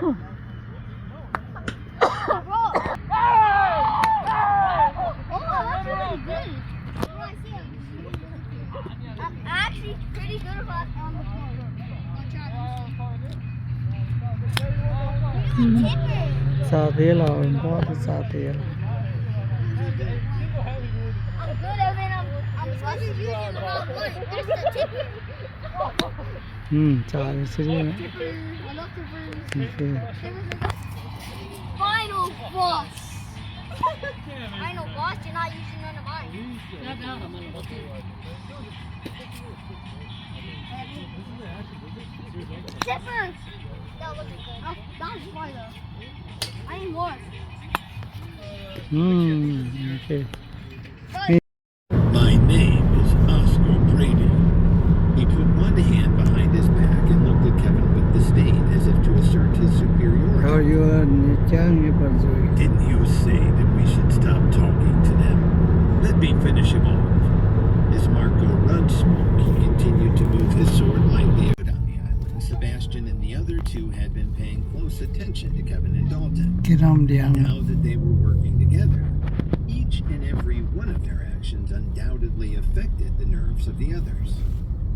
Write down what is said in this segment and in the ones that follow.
Oh, that's really good. I'm actually pretty good about on the floor. Zaux deix lorqc, mborqv duqv zaux deix lorqc. I'm good, Evan. I'm, I'm supposed to use it the wrong way. That's the tipper. Hmm, zaux deix. Tipper. I love tippers. Okay. Tippers are the final boss. Final boss, you're not using none of mine. Tipper! That wasn't good. Oh, that was fire. I need more. Mm, okay. But my name is Oscar Brady. He put one hand behind his back and looked at Kevin with disdain, as if to assert his superiority. Didn't you say that we should stop talking to them? Let me finish him off. As Marco rubbed smoke, he continued to move his sword lightly on the island. Sebastian and the other two had been paying close attention to Kevin and Dalton. Now that they were working together, each and every one of their actions undoubtedly affected the nerves of the others.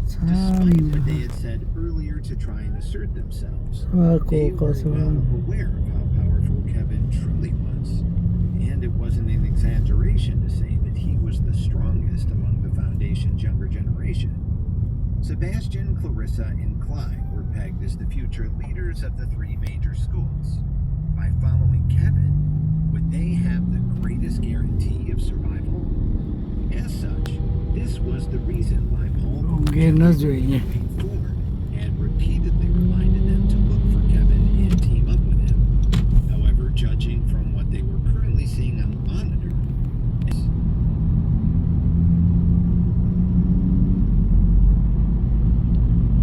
Despite what they had said earlier to try and assert themselves, they were well aware of how powerful Kevin truly was, and it wasn't an exaggeration to say that he was the strongest among the Foundation's younger generation. Sebastian, Clarissa, and Clyde were pegged as the future leaders of the three major schools. By following Kevin, would they have the greatest guarantee of survival? As such, this was the reason why Paul came forward and repeatedly reminded them to look for Kevin and team up with him. However, judging from what they were currently seeing on the monitor,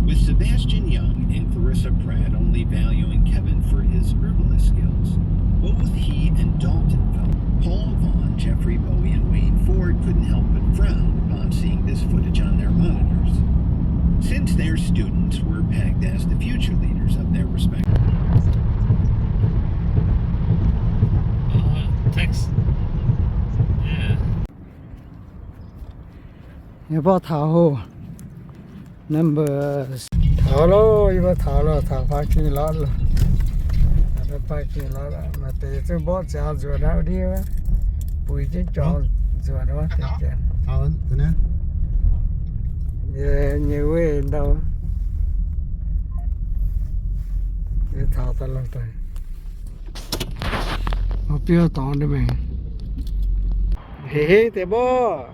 with Sebastian Young and Clarissa Pratt only valuing Kevin for his herbalist skills, both he and Dalton felt Paul Vaughn, Jeffrey Bowie, and Wayne Ford couldn't help but frown upon seeing this footage on their monitors. Since their students were pegged as the future leaders of their respective Yie mbuo taux hoc. Number taux loh, yie mbuo taux loh, taux parking lot loh. Taux parking lot loh. Maaih deix zungv mborqv ziangx nzuonx aqv ndiev, buix jienv jorngx nzuonx wuov deix janx. Yie nyei wuov ndau. Yie taux daaih loh daaih. Biouv dorngx nyei mengh. Heh heh deix mborqv.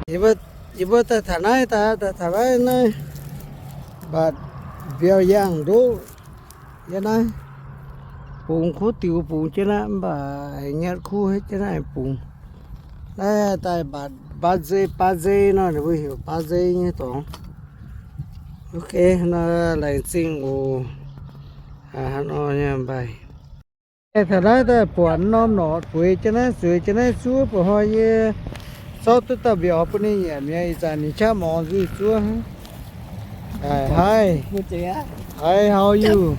Yie mbuo, yie mbuo daaih taux naaiv, daaih taux naaiv, naaiv mbatc mbiauz yangh ndoqv. Yie naaiv bungx kuv diux bungx jienv naaiv, mv baac nyatv kuv jienv naaiv bungx. Naaiv daaih mbatc baa nzei, baa nzei nor, ninh mbuo heuc baa nzei nyei dorngx. Ok, nor laengz zingh oc. Hnangv nor nyei mbaih. Taux naaiv daaih buatc norm norqc bueix jienv naaiv, zueiz jienv naaiv zuov, buo hnoi yie zorqv duqv dauh mbiauz bun ninh nyanc mi'aqv. Ih zanc ninh qaqv morngx nzuih zuov. Hi. Hi, how are you?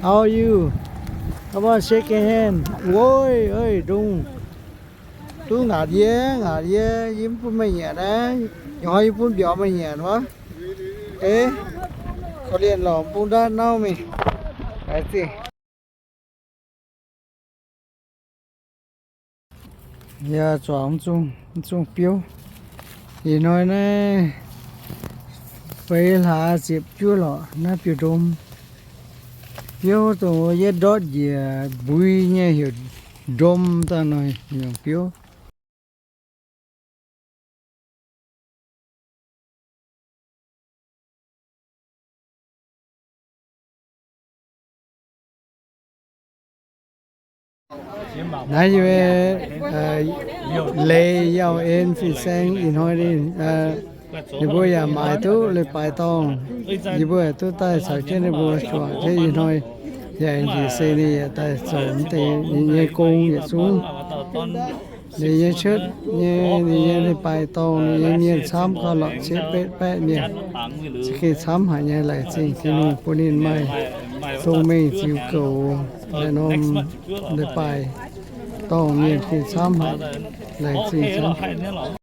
How are you? Come on, shake your hand. Woi, oi, ndongh. Duqv ngaatc yie, ngaatc yie, yie mv bun meih nyanc aqv. Ih hnoi yie bun mbiauz meih nyanc wuov. Korv-lienh lorqc, bun ndaatv nauv mingh. Haaix zingh. Yaac zuangx mv zungh biouv. Ih hnoi naaiv feix hlaax ziepc juov lorqc, naaiv biouv-ndom. Biouv dongh yietv ndortv njiec mbui nyei heuc ndom daaih nor, nyungc biouv. Naaiv yie, leiz yauh en fin-saeng ih hnoi ninh, ninh mbuo yaac maaiz duqv leiz-baaix dorngh. Yie mbuo duqv daaih caux jienv ninh mbuo juangc jienv ih hnoi. Yaac njiec se ninh yaac daaih zoux deix ninh nyei gong yietc zungv. Ninh nyei cuotv nyei, ninh nyei leiz-baaix dorngh ninh nyei mienh camv gauh lorqc cietv betv baeqv mienh. Za'gengh camv haic nyei, laengz zingh Tin-Hungh bun ninh maaih zong mengh ziux goux naaiv norm leiz-baaix dorngh mienh, gengh camv haic, laengz zingh camv.